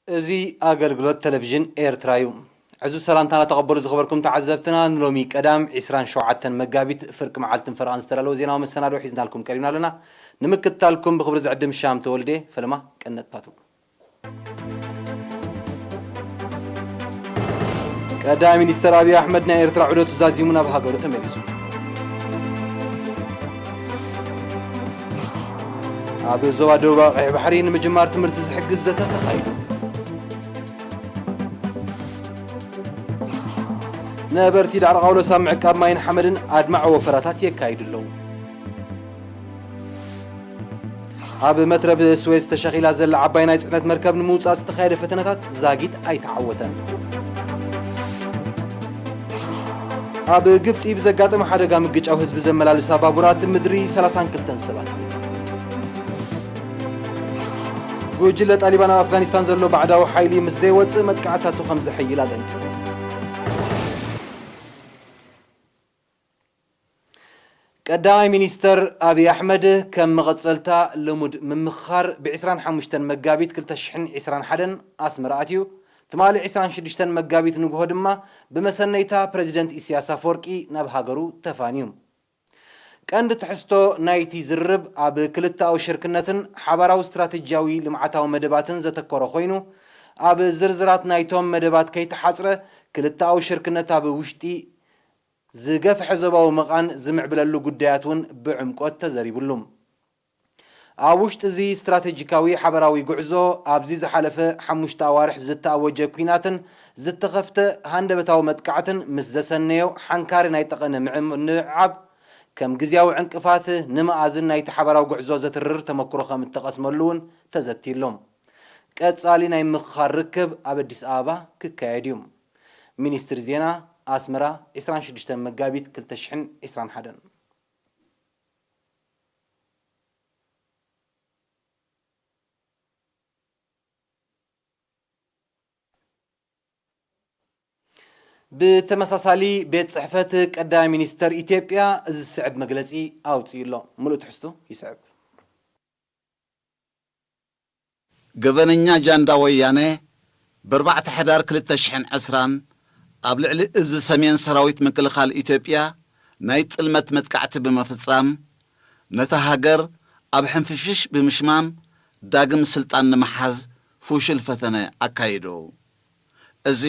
እዚ ኣገልግሎት ቴሌቪዥን ኤርትራ እዩ። ዕዙዝ ሰላምታና ተቐበሉ ዝኸበርኩም ተዓዘብትና። ንሎሚ ቀዳም ዕስራን ሸውዓተን መጋቢት ፍርቂ መዓልትን ፈረቓን ዝተዳለወ ዜናዊ መሰናድኦ ሒዝናልኩም ቀሪብና ኣለና። ንምክትታልኩም ብኽብሪ ዝዕድም ሻም ተወልደ። ፈለማ ቀነጥታቱ። ቀዳማይ ሚኒስተር ኣብይ ኣሕመድ ናይ ኤርትራ ዑደቱ ዛዚሙ ናብ ሃገሩ ተመሊሱ። ኣብ ዞባ ደቡባዊ ቀይሕ ባሕሪ ንምጅማር ትምህርቲ ዝሕግዝ ዘተ ተኻይዱ። ነበርቲ ዳዕሮ ቃውሎስ ኣብ ምዕቃብ ማይን ሓመድን ኣድማዒ ወፈራታት የካይዱ ኣለዉ። ኣብ መትረብ ስዌዝ ተሸኺላ ዘላ ዓባይ ናይ ጽዕነት መርከብ ንምውጻእ ዝተኻየደ ፈተነታት ዛጊት ኣይተዓወተን። ኣብ ግብጺ ብዘጋጠመ ሓደጋ ምግጫው ህዝቢ ዘመላልሳ ባቡራት ምድሪ ሰላሳን ክልተን ሰባት። ጉጅለ ጣሊባን ኣብ ኣፍጋኒስታን ዘሎ ባዕዳዊ ሓይሊ ምስ ዘይወጽእ መጥቃዕታቱ ከም ዘሐይል ኣጠንቂቑ። ቀዳማይ ሚኒስተር ኣብይ ኣሕመድ ከም መቐጸልታ ልሙድ ምምኽኻር ብ ዕስራን ሓሙሽተን መጋቢት ክልተ ሽሕን ዕስራን ሓደን ኣስመራ ኣትዩ። ትማሊ ዕስራን ሽዱሽተን መጋቢት ንግሆ ድማ ብመሰነይታ ፕረዚደንት ኢሳያስ ኣፈወርቂ ናብ ሃገሩ ተፋንዩ። ቀንዲ ትሕዝቶ ናይቲ ዝርርብ ኣብ ክልተኣዊ ሽርክነትን ሓባራዊ ስትራተጂያዊ ልምዓታዊ መደባትን ዘተኮረ ኮይኑ፣ ኣብ ዝርዝራት ናይቶም መደባት ከይተሓጽረ፣ ክልተኣዊ ሽርክነት ኣብ ውሽጢ ዝገፍሐ ዞባዊ መቓን ዝምዕብለሉ ጉዳያት እውን ብዕምቆት ተዘሪብሉ። ኣብ ውሽጢ እዚ ስትራቴጂካዊ ሓበራዊ ጉዕዞ፣ ኣብዚ ዝሓለፈ ሓሙሽተ ኣዋርሕ ዝተኣወጀ ኲናትን ዝተኸፍተ ሃንደበታዊ መጥቃዕትን ምስ ዘሰነዮ ሓንካሪ ናይ ጠቐነ ምዕንዓብ፣ ከም ግዝያዊ ዕንቅፋት ንምኣዝን ናይቲ ሓበራዊ ጉዕዞ ዘትርር ተመክሮ ከም እተቐስመሉ እውን ተዘትይሉ። ቀጻሊ ናይ ምምኽኻር ርክብ ኣብ ኣዲስ ኣበባ ክካየድ እዩ። ሚኒስትሪ ዜና፣ ኣስመራ፣ ዕስራን ሽዱሽተን መጋቢት ክልተ ሽሕን ዕስራን ሓደን። ብተመሳሳሊ፣ ቤት ጽሕፈት ቀዳማይ ሚኒስተር ኢትዮጵያ እዚ ዝስዕብ መግለጺ ኣውጺኡ ኣሎ። ምሉእ ትሕዝቱ ይስዕብ። ገበነኛ ጃንዳ ወያነ፣ ብኣርባዕተ ሕዳር ክልተ ሽሕን ዕስራን ኣብ ልዕሊ እዚ ሰሜን ሰራዊት ምክልኻል ኢትዮጵያ ናይ ጥልመት መጥቃዕቲ ብምፍጻም፣ ነታ ሃገር ኣብ ሕንፍሽፍሽ ብምሽማም፣ ዳግም ስልጣን ንምሓዝ ፍሹል ፈተነ ኣካይዱ። እዚ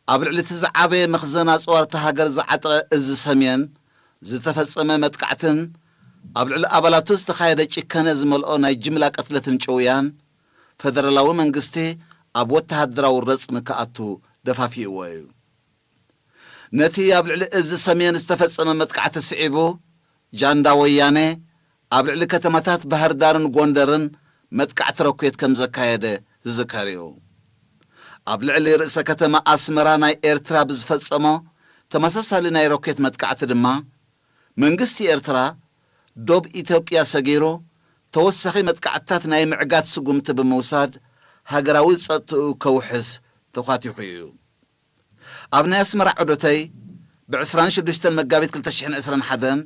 ኣብ ልዕሊ እቲ ዝዓበየ መኽዘን ኣጽዋር እታ ሃገር ዝዓጠቐ እዚ ሰሜን ዝተፈጸመ መጥቃዕትን ኣብ ልዕሊ ኣባላቱ ዝተኻየደ ጭከነ ዝመልኦ ናይ ጅምላ ቅትለትን ጭውያን፣ ፈደራላዊ መንግስቲ ኣብ ወተሃደራዊ ረጽሚ ክኣቱ ደፋፊእዎ እዩ። ነቲ ኣብ ልዕሊ እዚ ሰሜን ዝተፈጸመ መጥቃዕቲ ስዒቡ፣ ጃንዳ ወያነ ኣብ ልዕሊ ከተማታት ባህር ዳርን ጎንደርን መጥቃዕቲ ሮኬት ከም ዘካየደ ዝዝከር እዩ። ኣብ ልዕሊ ርእሰ ከተማ ኣስመራ ናይ ኤርትራ ብዝፈጸሞ ተመሳሳሊ ናይ ሮኬት መጥቃዕቲ ድማ፣ መንግስቲ ኤርትራ ዶብ ኢትዮጵያ ሰጊሩ ተወሳኺ መጥቃዕትታት ናይ ምዕጋት ስጉምቲ ብምውሳድ ሃገራዊ ጸጥትኡ ከውሕስ ተዃቲኹ እዩ። ኣብ ናይ ኣስመራ ዑደተይ፣ ብ ዕስራን ሽዱሽተን መጋቢት ክልተ ሽሕን ዕስራን ሓደን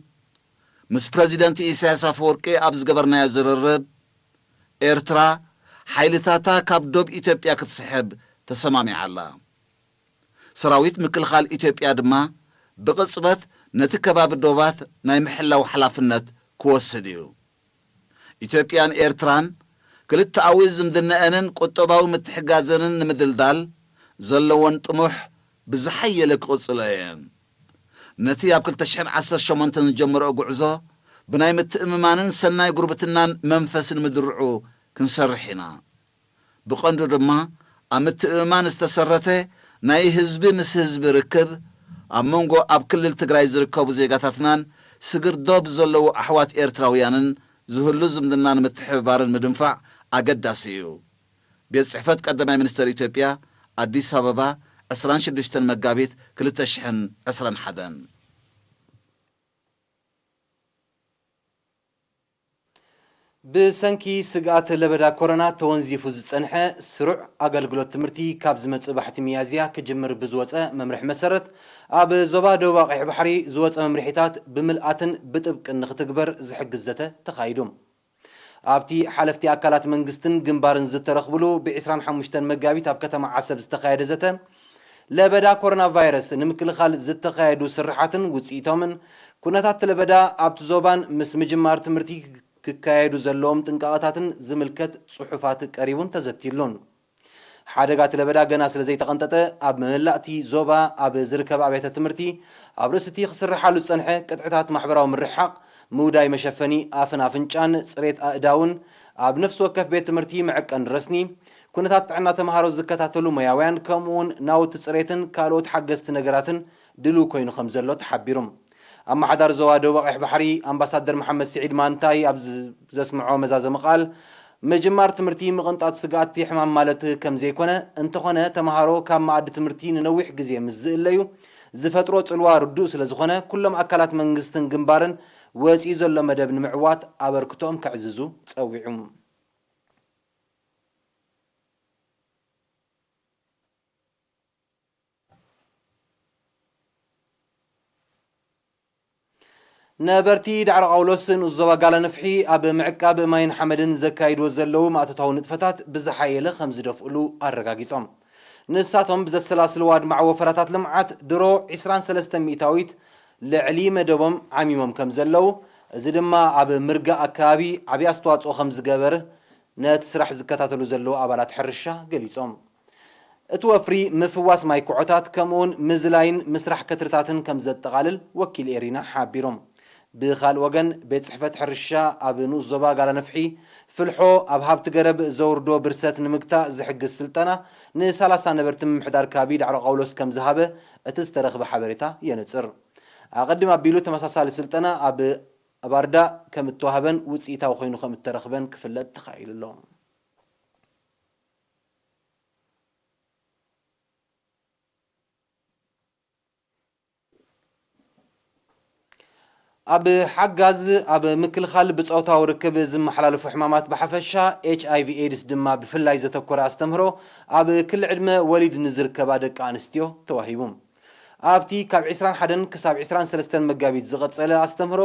ምስ ፕረዚደንት ኢሳያስ ኣፈወርቂ ኣብ ዝገበርናዮ ዝርርብ፣ ኤርትራ ሓይልታታ ካብ ዶብ ኢትዮጵያ ክትስሕብ ተሰማሚዓ ኣላ። ሰራዊት ምክልኻል ኢትዮጵያ ድማ ብቕጽበት ነቲ ከባቢ ዶባት ናይ ምሕላው ሓላፍነት ክወስድ እዩ። ኢትዮጵያን ኤርትራን ክልተኣዊ ዝምድነአንን ቁጠባዊ ምትሕጋዘንን ንምድልዳል ዘለወን ጥሙሕ ብዝሓየለ ክቕጽሎ እየን። ነቲ ኣብ ክልተ ሽሕን ዓሰርተ ሸሞንተን ዝጀመረኦ ጉዕዞ ብናይ ምትእምማንን ሰናይ ጉርብትናን መንፈስ ንምድርዑ ክንሰርሕ ኢና። ብቐንዱ ድማ ኣብ ምትእምማን ዝተሰረተ ናይ ህዝቢ ምስ ህዝቢ ርክብ፣ ኣብ መንጎ ኣብ ክልል ትግራይ ዝርከቡ ዜጋታትናን ስግር ዶብ ዘለዉ ኣሕዋት ኤርትራውያንን ዝህሉ ዝምድና ንምትሕብባርን ምድንፋዕ ኣገዳሲ እዩ። ቤት ጽሕፈት ቀዳማይ ሚኒስተር ኢትዮጵያ፣ ኣዲስ ኣበባ፣ ዕስራን ሽዱሽተን መጋቢት ክልተ ሽሕን ዕስራን ሓደን። ብሰንኪ ስግኣት ለበዳ ኮሮና ተወንዚፉ ዝጸንሐ ስሩዕ ኣገልግሎት ትምህርቲ ካብ ዝመጽእ ባሕቲ ሚያዝያ ክጅምር ብዝወጸ መምርሒ መሰረት፣ ኣብ ዞባ ደቡብ ቀይሕ ባሕሪ ዝወጸ መምርሒታት ብምልኣትን ብጥብቅን ንክትግበር ዝሕግዝ ዘተ ተኻይዱ። ኣብቲ ሓለፍቲ ኣካላት መንግስትን ግንባርን ዝተረኽብሉ ብ ዕስራን ሓሙሽተን መጋቢት ኣብ ከተማ ዓሰብ ዝተኻየደ ዘተ፣ ለበዳ ኮሮና ቫይረስ ንምክልኻል ዝተኻየዱ ስርሓትን ውፅኢቶምን፣ ኩነታት ለበዳ ኣብቲ ዞባን ምስ ምጅማር ትምህርቲ ክካየዱ ዘለዎም ጥንቃቐታትን ዝምልከት ጽሑፋት ቀሪቡን ተዘቲሉን። ሓደጋ እቲ ለበዳ ገና ስለ ዘይተቐንጠጠ፣ ኣብ መላእ እቲ ዞባ ኣብ ዝርከብ ኣብያተ ትምህርቲ፣ ኣብ ርእሲ እቲ ክስርሓሉ ዝጸንሐ ቅጥዕታት ማሕበራዊ ምርሕሓቕ፣ ምውዳይ መሸፈኒ ኣፍን ኣፍንጫን፣ ጽሬት ኣእዳውን፣ ኣብ ነፍሲ ወከፍ ቤት ትምህርቲ መዐቀኒ ረስኒ፣ ኩነታት ጥዕና ተምሃሮ ዝከታተሉ ሞያውያን፣ ከምኡውን ናውቲ ጽሬትን ካልኦት ሓገዝቲ ነገራትን ድሉው ኮይኑ ከም ዘሎ ተሓቢሩ። ኣመሓዳሪ ዞባ ደቡብ ኣቕሕ ባሕሪ ኣምባሳደር መሓመድ ስዒድ ማንታይ ኣብ ዝ-፣ ዘስምዖ መዛዘሚ ቃል፣ ምጅማር ትምህርቲ ምቕንጣጥ ስግኣት እቲ ሕማም ማለት ከም ዘይኮነ፣ እንተኾነ ተምሃሮ ካብ መኣዲ ትምህርቲ ንነዊሕ ግዜ ምስ ዝእለዩ ዝፈጥሮ ጽልዋ ርዱእ ስለ ዝኾነ፣ ኩሎም ኣካላት መንግስትን ግንባርን ወጺኡ ዘሎ መደብ ንምዕዋት ኣበርክቶኦም ከዕዝዙ ጸዊዑ። ነበርቲ ዳዕሮ ቃውሎስ ንኡስ ዞባ ጋላ ነፍሒ ኣብ ምዕቃብ ማይን ሓመድን ዘካይድዎ ዘለዉ ማእቶታዊ ንጥፈታት ብዝሓየለ ከም ዝደፍእሉ ኣረጋጊጾም። ንሳቶም ብዘሰላስልዎ ኣድማዒ ወፈራታት ልምዓት ድሮ ዕስራን ሰለስተን ሚእታዊት ልዕሊ መደቦም ዓሚሞም ከም ዘለዉ፣ እዚ ድማ ኣብ ምርጋእ ኣከባቢ ዓብዪ ኣስተዋፅኦ ከም ዝገበር ነቲ ስራሕ ዝከታተሉ ዘለዉ ኣባላት ሕርሻ ገሊጾም። እቲ ወፍሪ ምፍዋስ ማይ ኩዖታት ከምኡውን ምዝላይን ምስራሕ ከትርታትን ከም ዘጠቓልል ወኪል ኤሪና ሓቢሮም። ብኻልእ ወገን፣ ቤት ጽሕፈት ሕርሻ ኣብ ንኡስ ዞባ ጋላ ነፍሒ ፍልሖ ኣብ ሃብቲ ገረብ ዘውርዶ ብርሰት ንምግታእ ዝሕግዝ ስልጠና ንሰላሳ ነበርቲ ምምሕዳር ከባቢ ዳዕሮ ቃውሎስ ከም ዝሃበ እቲ ዝተረኽበ ሓበሬታ የነጽር። ኣቐድም ኣቢሉ ተመሳሳሊ ስልጠና ኣብ ኣባርዳ ከም እተዋህበን ውጽኢታዊ ኮይኑ ከም እተረኽበን ክፍለጥ ተኻኢሉ ኣሎ። ኣብ ሓጋዝ ኣብ ምክልኻል ብጾታዊ ርክብ ዝመሓላለፉ ሕማማት ብሓፈሻ፣ ኤች ኣይ ቪ ኤድስ ድማ ብፍላይ ዘተኮረ ኣስተምህሮ ኣብ ክሊ ዕድመ ወሊድ ንዝርከባ ደቂ ኣንስትዮ ተዋሂቡ። ኣብቲ ካብ ዕስራን ሓደን ክሳብ ዕስራን ሰለስተን መጋቢት ዝቐጸለ ኣስተምህሮ፣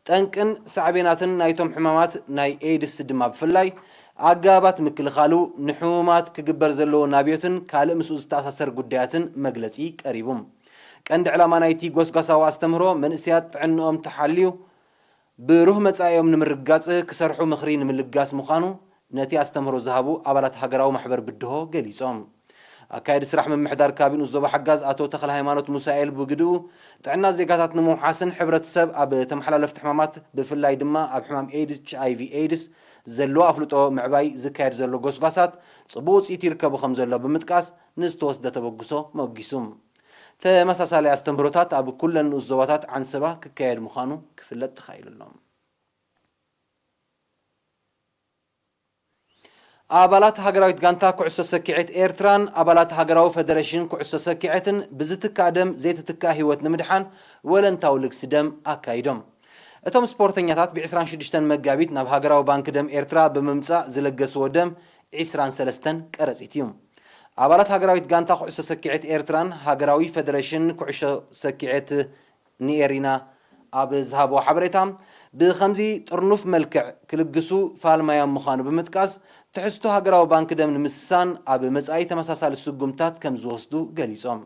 ጠንቅን ሳዕቤናትን ናይቶም ሕማማት ናይ ኤድስ ድማ ብፍላይ፣ ኣገባባት ምክልኻሉ፣ ንሕሙማት ክግበር ዘለዎ ናብዮትን ካልእ ምስኡ ዝተኣሳሰር ጉዳያትን መግለጺ ቀሪቡ። ቀንዲ ዕላማ ናይቲ ጎስጓሳዊ ኣስተምህሮ፣ መንእሰያት ጥዕንኦም ተሓልዩ ብሩህ መጻኢኦም ንምርግጋጽ ክሰርሑ ምኽሪ ንምልጋስ ምዃኑ ነቲ ኣስተምህሮ ዝሃቡ ኣባላት ሃገራዊ ማሕበር ብድሆ ገሊጾም። ኣካየዲ ስራሕ ምምሕዳር ካቢን ኡዞባ ሓጋዝ ኣቶ ተኽለ ሃይማኖት ሙሳኤል ብግድኡ፣ ጥዕና ዜጋታት ንምውሓስን ሕብረተሰብ ኣብ ተመሓላለፍቲ ሕማማት ብፍላይ ድማ ኣብ ሕማም ኤድስ፣ ኤች ኣይ ቪ ኤድስ ዘለዎ ኣፍልጦ ምዕባይ ዝካየድ ዘሎ ጎስጓሳት ጽቡቕ ውጽኢት ይርከቡ ከም ዘሎ ብምጥቃስ ንዝተወስደ ተበግሶ መጊሱ። ተመሳሳሊ ኣስተምህሮታት ኣብ ኩለን ንኡስ ዞባታት ዓንሰባ ክካየድ ምዃኑ ክፍለጥ ተኻኢሉ ኣሎ። ኣባላት ሃገራዊት ጋንታ ኩዕሶ ሰኪዔት ኤርትራን ኣባላት ሃገራዊ ፈደረሽን ኩዕሶ ሰኪዔትን ብዝትካእ ደም ዘይትትካእ ህይወት ንምድሓን ወለንታዊ ልግሲ ደም ኣካይዶም። እቶም ስፖርተኛታት ብ ዕስራን ሽዱሽተን መጋቢት ናብ ሃገራዊ ባንክ ደም ኤርትራ ብምምጻእ ዝለገስዎ ደም ዕስራን ሰለስተን ቀረጺት እዩ። ኣባላት ሃገራዊት ጋንታ ኩዕሶ ሰኪዔት ኤርትራን ሃገራዊ ፈደረሽን ኩዕሾ ሰኪዔት ንኤሪና ኣብ ዝሃብዎ ሓበሬታ፣ ብኸምዚ ጥርኑፍ መልክዕ ክልግሱ ፋልማዮም ምዃኑ ብምጥቃስ፣ ትሕዝቶ ሃገራዊ ባንክ ደም ንምስሳን ኣብ መጻኢ ተመሳሳሊ ስጉምታት ከም ዝወስዱ ገሊጾም።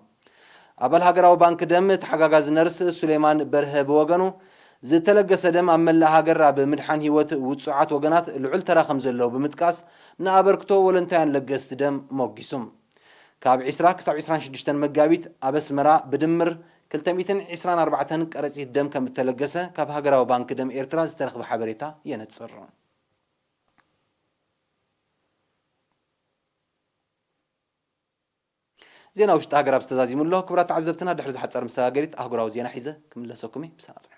ኣባል ሃገራዊ ባንክ ደም ተሓጋጋዚ ነርስ ሱሌማን በርሀ ብወገኑ፣ ዝተለገሰ ደም ኣብ መላእ ሃገር ኣብ ምድሓን ህይወት ውጹዓት ወገናት ልዑል ተራ ከም ዘለዎ ብምጥቃስ፣ ንኣበርክቶ ወለንታውያን ለገስቲ ደም ሞጊሱ። ካብ ዕስራ ክሳብ ዕስራን ሽዱሽተን መጋቢት ኣብ ኣስመራ ብድምር ክልተ ሚእትን ዕስራን ኣርባዕተን ቀረጺት ደም ከም እተለገሰ ካብ ሃገራዊ ባንክ ደም ኤርትራ ዝተረኽበ ሓበሬታ የነጽር። ዜና ውሽጢ ሃገር ኣብ ዝተዛዚሙ ኣሎ። ክቡራት ተዓዘብትና፣ ድሕሪ ዝሓጸር መሰጋገሪት ኣህጉራዊ ዜና ሒዘ ክምለሰኩም እየ። ብሰላም ጽንሑ።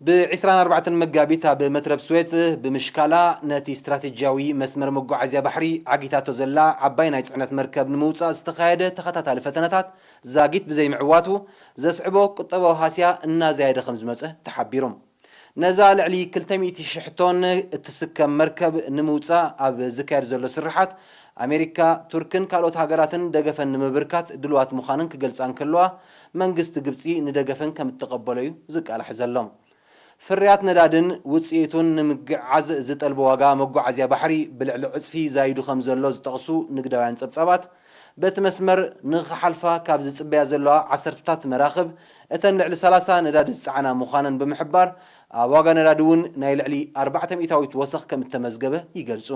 ብ ዕስራን ኣርባዕተን መጋቢት ኣብ መትረብ ስዌጽ ብምሽካላ ነቲ ስትራቴጂያዊ መስመር መጓዓዝያ ባሕሪ ዓጊታቶ ዘላ ዓባይ ናይ ጽዕነት መርከብ ንምውጻእ ዝተኻየደ ተኸታታሊ ፈተነታት ዛጊት ብዘይምዕዋቱ ዘስዕቦ ቁጠባዊ ሃስያ እናዘያደ ከም ዝመጸ ተሓቢሩ። ነዛ ልዕሊ ክልተ ሚእቲ ሽሕ ቶን እትስከም መርከብ ንምውጻእ ኣብ ዝካየድ ዘሎ ስርሓት ኣሜሪካ፣ ቱርክን ካልኦት ሃገራትን ደገፈን ንምብርካት ድልዋት ምዃነን ክገልጻ እንከለዋ፣ መንግስቲ ግብጺ ንደገፈን ከም እተቐበሎ እዩ ዝቃላሕ ዘሎ። ፍርያት ነዳድን ውጽኢቱን ንምግዓዝ ዝጠልቦ ዋጋ መጓዓዝያ ባሕሪ ብልዕሊ ዕጽፊ ዛይዱ ከም ዘሎ ዝጠቕሱ ንግዳውያን ጸብጻባት፣ በቲ መስመር ንኽሓልፋ ካብ ዝጽበያ ዘለዋ ዓሰርተታት መራኽብ፣ እተን ልዕሊ ሰላሳ ነዳዲ ዝጸዓና ምዃነን ብምሕባር፣ ኣብ ዋጋ ነዳዲ እውን ናይ ልዕሊ ኣርባዕተ ሚእታዊት ወሰኽ ከም እተመዝገበ ይገልጹ።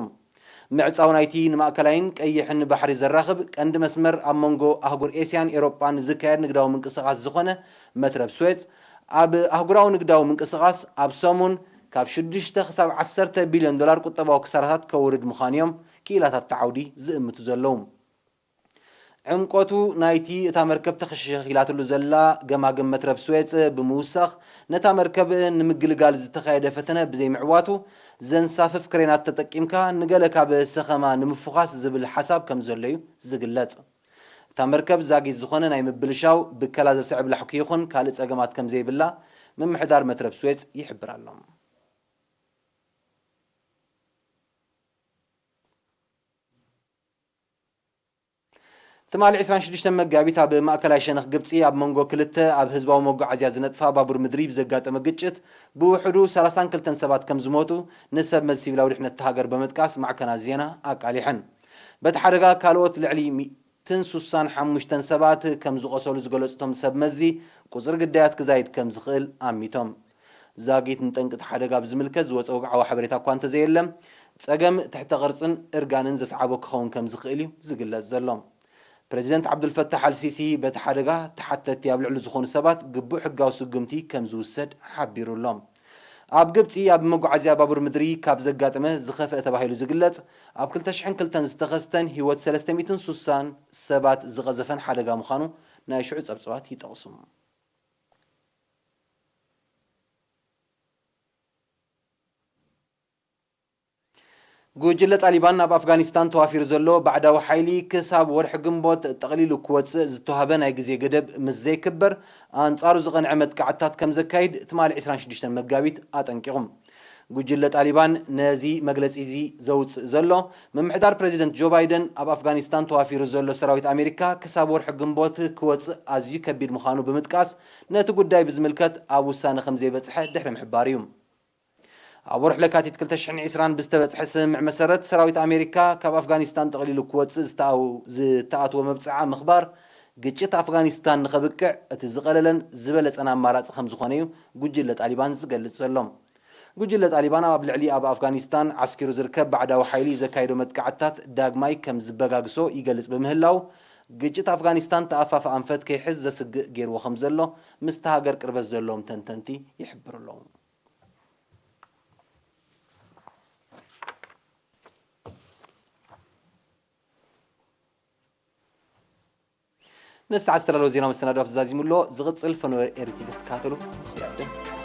ምዕጻው ናይቲ ንማእከላይን ቀይሕን ባሕሪ ዘራኽብ ቀንዲ መስመር ኣብ መንጎ ኣህጉር ኤስያን ኤውሮጳን ዝካየድ ንግዳዊ ምንቅስቓስ ዝኾነ መትረብ ስዌዝ፣ ኣብ ኣህጉራዊ ንግዳዊ ምንቅስቓስ ኣብ ሰሙን ካብ ሽዱሽተ ክሳብ ዓሰርተ ቢልዮን ዶላር ቁጠባዊ ክሳራታት ከውርድ ምዃኑ እዮም ክኢላታት እቲ ዓውዲ ዝእምቱ ዘለዉ። ዕምቆቱ ናይቲ እታ መርከብ ተኸሸኽ ኢላትሉ ዘላ ገማግም መትረብ ስዌዝ ብምውሳኽ፣ ነታ መርከብ ንምግልጋል ዝተኻየደ ፈተነ ብዘይምዕዋቱ፣ ዘንሳፍፍ ክሬናት ተጠቂምካ ንገለ ካብ ሰኸማ ንምፍዃስ ዝብል ሓሳብ ከም ዘሎ እዩ ዝግለጽ። እታ መርከብ ዛጊት ዝኾነ ናይ ምብልሻው ብከላ ዘስዕብ ላሕኩ ይኹን ካልእ ጸገማት ከም ዘይብላ ምምሕዳር መትረብ ስዌዝ ይሕብር ኣሎ። ትማሊ ዕስራን ሽዱሽተን መጋቢት ኣብ ማእከላይ ሸነኽ ግብጺ ኣብ መንጎ ክልተ ኣብ ህዝባዊ መጓዓዝያ ዝነጥፋ ባቡር ምድሪ ብዘጋጠመ ግጭት ብውሕዱ ሰላሳን ክልተን ሰባት ከም ዝሞቱ ንሰብ መዚ ሲቪላዊ ድሕነት እታ ሃገር ብምጥቃስ ማዕከናት ዜና ኣቃሊሐን። በቲ ሓደጋ ካልኦት ልዕሊ ሚእትን ሱሳን ሓሙሽተን ሰባት ከም ዝቖሰሉ ዝገለጹ እቶም ሰብ መዚ፣ ቁጽሪ ግዳያት ክዛይድ ከም ዝኽእል ኣሚቶም። ዛጊት ንጠንቂ እቲ ሓደጋ ብዝምልከት ዝወጸ ወግዓዊ ሓበሬታ እኳ እንተዘየለ፣ ጸገም ትሕተ ቅርጽን እርጋንን ዘስዓቦ ክኸውን ከም ዝኽእል እዩ ዝግለጽ ዘሎ። ፕረዚደንት ዓብዱልፈታሕ ኣልሲሲ በቲ ሓደጋ ተሓተቲ ኣብ ልዕሊ ዝኾኑ ሰባት ግቡእ ሕጋዊ ስጉምቲ ከም ዝውሰድ ሓቢሩ ኣሎ። ኣብ ግብጺ ኣብ መጓዓዝያ ባቡር ምድሪ ካብ ዘጋጠመ ዝኸፍአ ተባሂሉ ዝግለጽ፣ ኣብ ክልተ ሽሕን ክልተን ዝተኸስተን ህይወት ሰለስተ ሚእትን ሱሳን ሰባት ዝቐዘፈን ሓደጋ ምዃኑ ናይ ሽዑ ጸብጻባት ይጠቕሱ። ጉጅለ ጣሊባን ኣብ ኣፍጋኒስታን ተዋፊሩ ዘሎ ባዕዳዊ ሓይሊ ክሳብ ወርሒ ግንቦት ጠቕሊሉ ክወጽእ ዝተዋህበ ናይ ግዜ ገደብ ምስ ዘይክበር፣ ኣንጻሩ ዝቐንዐ መጥቃዕትታት ከም ዘካይድ ትማሊ ዕስራን ሽዱሽተን መጋቢት ኣጠንቂቑ። ጉጅለ ጣሊባን ነዚ መግለጺ እዚ ዘውጽእ ዘሎ፣ ምምሕዳር ፕረዚደንት ጆ ባይደን ኣብ ኣፍጋኒስታን ተዋፊሩ ዘሎ ሰራዊት ኣሜሪካ ክሳብ ወርሒ ግንቦት ክወጽእ ኣዝዩ ከቢድ ምዃኑ ብምጥቃስ፣ ነቲ ጉዳይ ብዝምልከት ኣብ ውሳነ ከም ዘይበጽሐ ድሕሪ ምሕባሩ እዩ። ኣብ ወርሒ ለካቲት ክልተ ሽሕን ዕስራን ብዝተበጽሐ ስምምዕ መሰረት፣ ሰራዊት ኣሜሪካ ካብ ኣፍጋኒስታን ጠቕሊሉ ክወጽእ ዝተኣው-፣ ዝተኣትወ መብጽዓ ምኽባር፣ ግጭት ኣፍጋኒስታን ንኸብቅዕ እቲ ዝቐለለን ዝበለጸን ኣማራጺ ከም ዝኾነ እዩ ጉጅለ ጣሊባን ዝገልጽ ዘሎ። ጉጅለ ጣሊባን ኣብ ልዕሊ ኣብ ኣፍጋኒስታን ዓስኪሩ ዝርከብ ባዕዳዊ ሓይሊ ዘካየዶ መጥቃዕትታት ዳግማይ ከም ዝበጋግሶ ይገልጽ ብምህላው፣ ግጭት ኣፍጋኒስታን ተኣፋፊ ኣንፈት ከይሕዝ ዘስግእ ገይርዎ ከም ዘሎ ምስቲ ሃገር ቅርበት ዘለዎም ተንተንቲ ይሕብሩ ኣለዉ። ነዚ ሰዓት ዝተዳለወ ዜና መሰናዶ ተዛዚሙ ኣሎ። ዝቕጽል ፈነወ ኤሪ ቲቪ ክትከታተሉ ይዕድም።